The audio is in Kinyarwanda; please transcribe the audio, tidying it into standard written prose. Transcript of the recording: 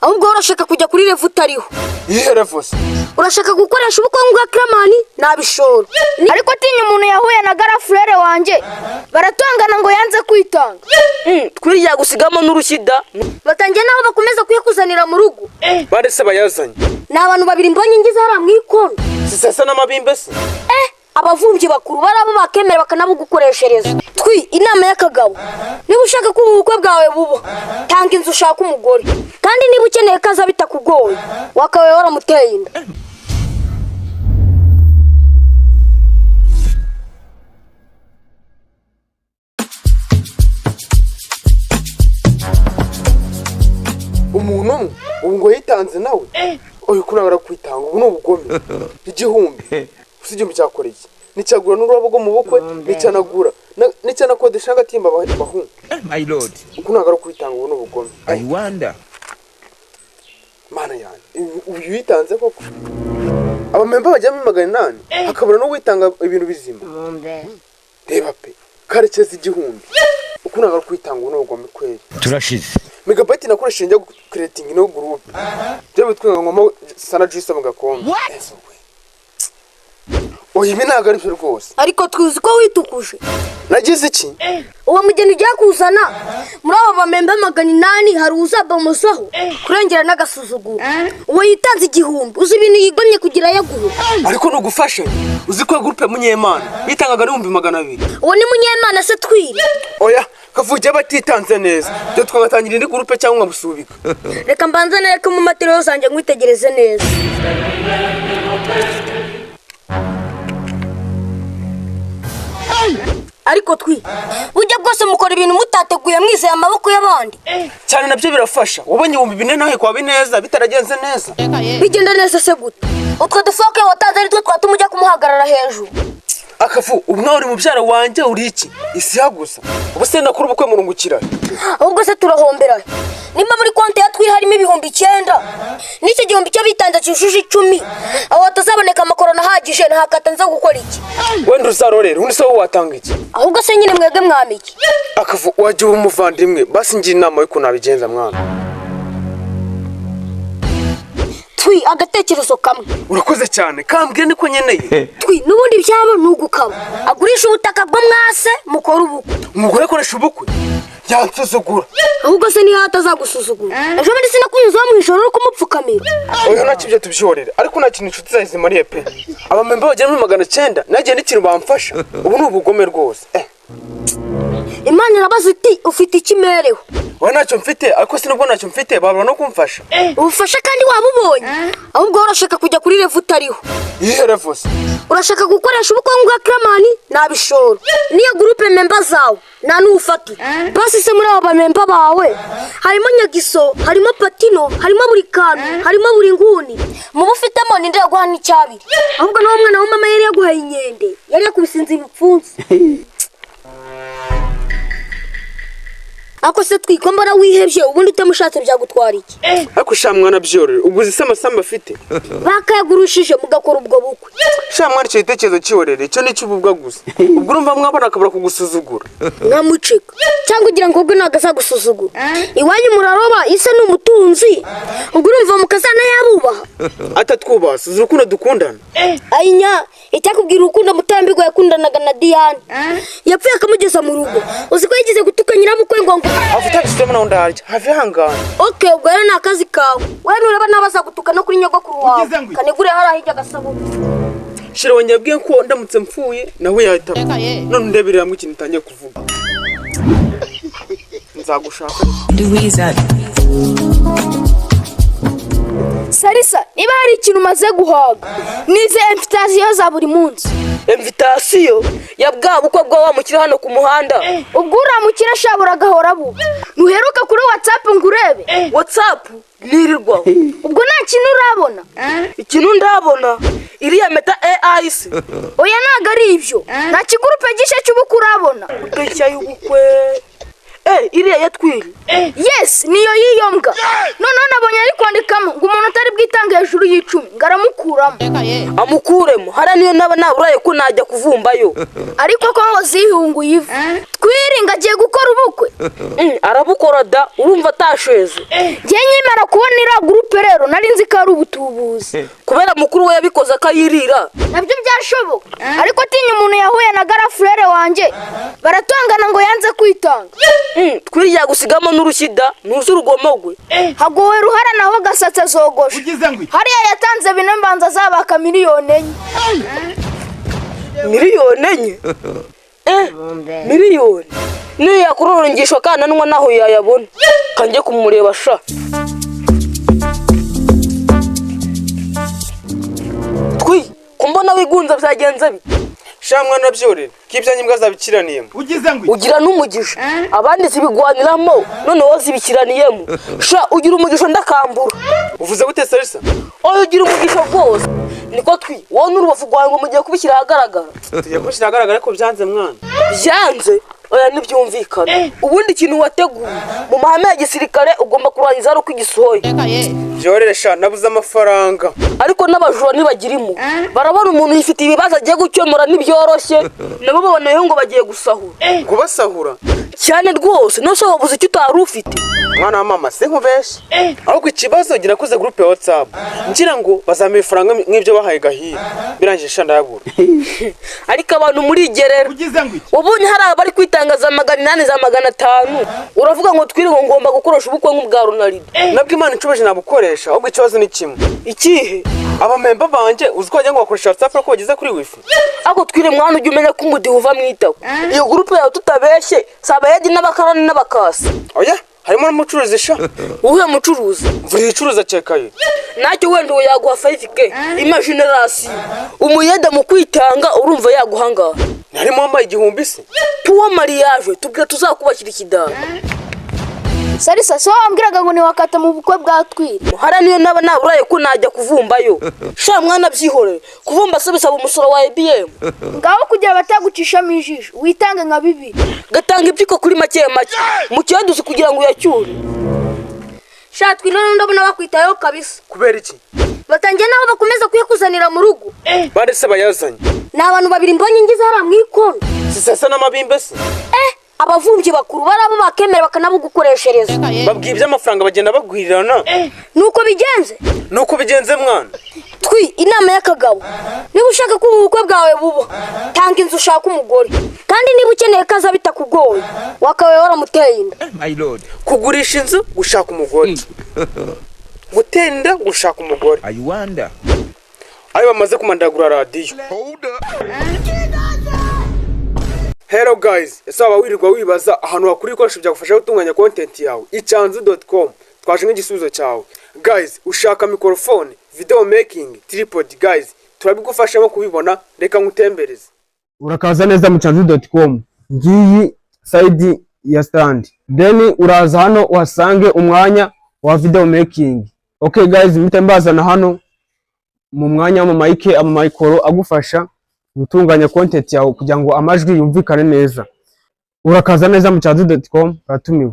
Ahubwo urashaka kujya kuri level utariho. Iyihe level se? Urashaka gukoresha ubukungu bwa Kiramani nabishoro. Ariko tinya umuntu yahuye na grand frère wanjye, baratongana ngo yanze kwitanga. Twiriya gusigamo n'urushyida. Batangiye naho bakomeza kuyikuzanira mu rugo. Bande se bayazanye? Ni abantu babiri mbonye ngize hariya mu ikona. Sisasa n'amabimbe se? Abavumbyi bakuru barabo bakemera bakanabugukoreshereza. Twi inama y'akagabo, niba ushaka ko ubu bukwe bwawe buba, tanga inzu ushaka umugore, kandi niba ukeneye ko aza bitakugoye, wakabaye waramuteye inda. Umuntu umwe ubu ngo yitanze nawe, oya, uko ntabwo kwitanga ubu ni ubugome. 1000 gusa, 1000 cyakora iki? Nticyagura n'ururabo rwo mu bukwe, nticyanagura nticyanakodesha n'agatimba bahunga. My lord, Uko ntabwo ari ukwitanga, ubu ni ubugome. I wonder. Mana yanjye, uyu yitanze koko? Abamemba bajyamo 800 hakabura n'uwitanga ibintu bizima. Reba pe, Karekezi 1000. Uko ntabwo ari ukwitanga, ubu ni ubugome kweri. Turashize. Megabyte nakoresheje njya kuretinga ino groupe byo bitwenga ngoma sana juice mu gakombe. Oya, ibi ntabwo ari byo rwose. Ariko tuzi ko witukuje. Nagize iki? Uwo mugeni ugiye kuzana muri abo bamemba 800, hari uzabamuzaho kurengera n'agasuzuguro. Uwo yitanze 1000, uzi ibintu yigomye kugira yaguhe? Ariko ni ugufashanya. Uzi ko groupe Munyemana bitangaga n'200,000? Uwo ni Munyemana se twiri? Oya, kavugiye batitanze neza byo, twagatangira indi groupe cyangwa nkabusubika. Reka mbanze nereke mu materiyo zanjye nkwitegereze neza. Ariko twi, burya bwose mukora ibintu mutateguye, mwizeye amaboko y'abandi. Cyane, nabyo birafasha. Wabonye 4000 nawe kwa Bineza bitaragenze neza? Bigenda neza se gute? Utwo dufoke watanze ari two twatuma ujya kumuhagarara hejuru? Akafu, ubu nawe uri mubyara wanjye, uri iki isiha gusa. Ubu se nakora ubukwe murungukira? Ahubwo se turahombera nimba muri konti ya twi harimo 9000, n'icyo 1000 cyo bitanze cyujuje 10, aho hatazaboneka amakorona ahagije, ntahakata nza gukora iki? Wenda uzarorera undi se, wowe watanga iki? Ahubwo se nyine mwebwe mwamiki? Akavu, wajya uba umuvandimwe, basi ngira inama y'ukuntu nabigenza mwana. Twi, agatekerezo kamwe. Urakoze cyane, kambwira niko nkeneye. Twi, n'ubundi byabo ni ugukaba, agurisha ubutaka bwo mwase mukora ubukwe. Umugore akoresha ubukwe yansuzugura. Ahubwo se niho atazagusuzugura? Ejo bundi sinakunyuzeho mu ijoro uri kumupfukamira? Oya, ntacyo, ibyo tubyihorere. Ariko nta kintu inshuti zawe zimariye pe. Abamemba bagera muri 900 nagiye n'ikintu bamfasha? Ubu ni ubugome rwose. Imana irabaza iti: "Ufite ikimereho?" Oya, ntacyo mfite. Ariko sinubwo ntacyo mfite, babura no kumfasha. Ubufasha kandi waba ubonye. Ahubwo wowe urashaka kujya kuri level utariho. Iyihe level se? Urashaka gukoresha ubukungu bwa Kiramani nabishoro, niyo groupe memba zawe nta n'uwufatira. Basi se muri abo bamemba bawe harimo Nyagiso, harimo Patino, harimo buri kantu, harimo buri nguni. Muba ufitemo ninde yaguha n'icyabiri? Ahubwo n'uwo mwana wa mama yari yaguhaye inkende, yari yakubise inzu ibipfunsi. Ako se twiko, mbona wihebye, ubundi utamushatse byagutwara iki? Ariko sha mwana, byorore. Uguze se amasambu afite? Bakayagurishije mugakora ubwo bukwe. Sha mwana, icyo gitekerezo cyihorere, icyo ni icy'ububwa gusa. Ubwo urumva mwabona akabura kugusuzugura. Nkamuceka cyangwa ugira ngo ubwo ntabwo azagusuzugura? Iwanyu muraroba, ise ni umutunzi, ubwo urumva mukazana yabubaha? Atatwubaha, uzi urukundo dukundana. Ayinya, icyakubwira urukundo Mutambirwa yakundanaga na Diane, yapfuye akamugeza mu rugo. Uzi ko yigeze gutuka nyirabukwe ngo Have, utabishyizemo nawe ndarya, have, ihangane. OK, ubwo rero ni akazi kawe. We nureba nawe azagutuka no kuri nyogokuru wawe. Kanigure hariya hirya agasabune. Shira wanjye yabwiye ko ndamutse mpfuye nawe yahita apfa. None ndebere hamwe ikintu utangiye kuvuga, nzagushaka. Louisa. Sarisa, niba hari ikintu umaze guhaga, nize invitation za buri munsi. Invitation ya bwa bukwe bwa wa mukire hano ku muhanda? Ubwo uramukira shabura agahora buba. Ntuheruka kuri WhatsApp ngo urebe? WhatsApp nirirwaho. Ubwo nta kintu urabona? Ikintu ndabona, iriya Meta AI se? Oya, ntabwo ari ibyo. Nta kigurupe gishya cy'ubukwe urabona? Nshya y'ubukwe, iriya ya twiri? Yes, niyo y'iyo mbwa. Noneho nabonye ari kwandikamo ngo umuntu utari bwitange hejuru y'10 ngo aramukuramo. Amukuremo hariya, niyo naba naburaye ko najya kuvumbayo. Ariko ko ngo zihunguye ivu, twiringa agiye gukora ubukwe. Arabukora da, urumva atasheze. Njye nkimara kubona iriya Nari nzi ko ari ubutubuzi. Kubera mukuru we yabikoze akayirira. Nabyo byashoboka, ariko tinya umuntu yahuye na grand frère wanjye baratongana ngo yanze kwitanga. Twiriya gusigamo n'urushyida, ntuzi urugomo rwe. Hagowe Ruhara, naho Gasatsi azogosha. Hariya yatanze bine, mbanza azabaka 4 miliyoni. 4 miliyoni? Miliyoni niyo yakurorongesha akananwa naho yayabona. Kanjye kumureba sha. Twi kumbona wigunze, byagenze bite? Sha mwana, byorera ko ibyanyu imbwa zabikiraniyemo. Ugira n'umugisha, abandi zibigwaniramo, noneho zibikiraniyemo. Sha, ugira umugisha ndakambura. Uvuze gute, Salisa? Oya, ugira umugisha rwose. Niko twi, wowe n'urubavu rwawe ngo mugiye kubishyira ahagaragara? Tugiye kubishyira ahagaragara ariko byanze, mwana. Byanze? Oya, ntibyumvikana. Ubundi ikintu wateguye mu mahame ya gisirikare ugomba kurangiza ari uko igisohoye. Byorere sha, nabuze amafaranga. Ariko n'abajura ntibagira impuhwe, barabona umuntu yifitiye ibibazo agiye gukemura ntibyoroshye, nabo baboneyeho ngo bagiye gusahura. Kubasahura? Cyane rwose. Nose wabuze icyo utari ufite? Mwana wa mama, sinkubeshye, ahubwo ikibazo nakoze groupe ya WhatsApp ngira ngo bazampa ifaranga nk'ibyo bahaye Gahira, birangije sha ndayabura. Ariko abantu murigerera. Wabonye hari abari kwitanga za 800, za 500, uravuga ngo twirirwe ngomba gukoresha ubukwe nk'ubwa Ronaldo. Nabwo Imana inshoboje nabukoresha, ahubwo ikibazo ni kimwe. Ikihe? Abamemba banje uzi ko wagira ngo bakoresha WhatsApp ariko bageze kuri wifi. Ariko twire mwana, ujye umenya ko umudiho uva mu itako. Iyo groupe yawe tutabeshye si abayedi n'abakarani n'abakasi? Oya, harimo n'umucuruzi sha. Uwuhe mucuruzi? Mvura icuruza cekaye. Ntacyo, wenda uwo yaguha 5K. Imagine ration umuyede mu kwitanga, urumva yaguha ngaha? Harimo wambaye 1000 se. Tuwo mariage tubwira tuzakubakira ikidara. Salisa, si wowe wambwiraga ngo ntiwakata mu bukwe bwa Twire? Hariya niyo naba naburaye ko najya kuvumbayo. Sha mwana, byihorere, kuvumba se bisaba umusoro wa EBM? Ngaho kugira batagucishamo ijisho, witange nka 2000. Gatanga ibyiko kuri make make mu cyaduzi kugira ngo uyacyure. Sha twi, none ndabona bakwitayeho kabisa. Kubera iki? Batangiye naho bakomeza kuyakuzanira mu rugo. Bande se bayazanye? Ni abantu babiri mbonye ngize hariya mu ikona. Sisasa n'amabimbe se? Abavumbyi bakuru barabo bakemera bakanabugukoreshereza. Babwiye iby'amafaranga bagenda bagwirirana. Nuko bigenze. Nuko bigenze, mwana. Twi, inama y'akagabo: niba ushaka ko ubu bukwe bwawe buba, tanga inzu ushaka umugore, kandi niba ukeneye ko aza bitakugoye, wakabaye waramuteye inda. My lord. Kugurisha inzu, gushaka umugore, gutera inda, gushaka umugore. I wonder. Ayo bamaze kumandagura radiyo. Hello guys, ese waba wirirwa wibaza ahantu wakura ibikoresho byagufasha gutunganya content yawe? Icyanzu.com twaje nk'igisubizo cyawe. Guys, ushaka microphone, video making, tripod, guys, turabigufashamo kubibona. Reka nkutembereze. Urakaza neza mu cyanzu.com. Ngiyi side ya stand, then uraza hano uhasange umwanya wa video making. Okay guys, mpite mbazana hano mu mwanya w'ama mic, ama micro agufasha gutunganya content yawe kugira ngo amajwi yumvikane neza. Urakaza neza mu cyanzu.com, uratumiwe.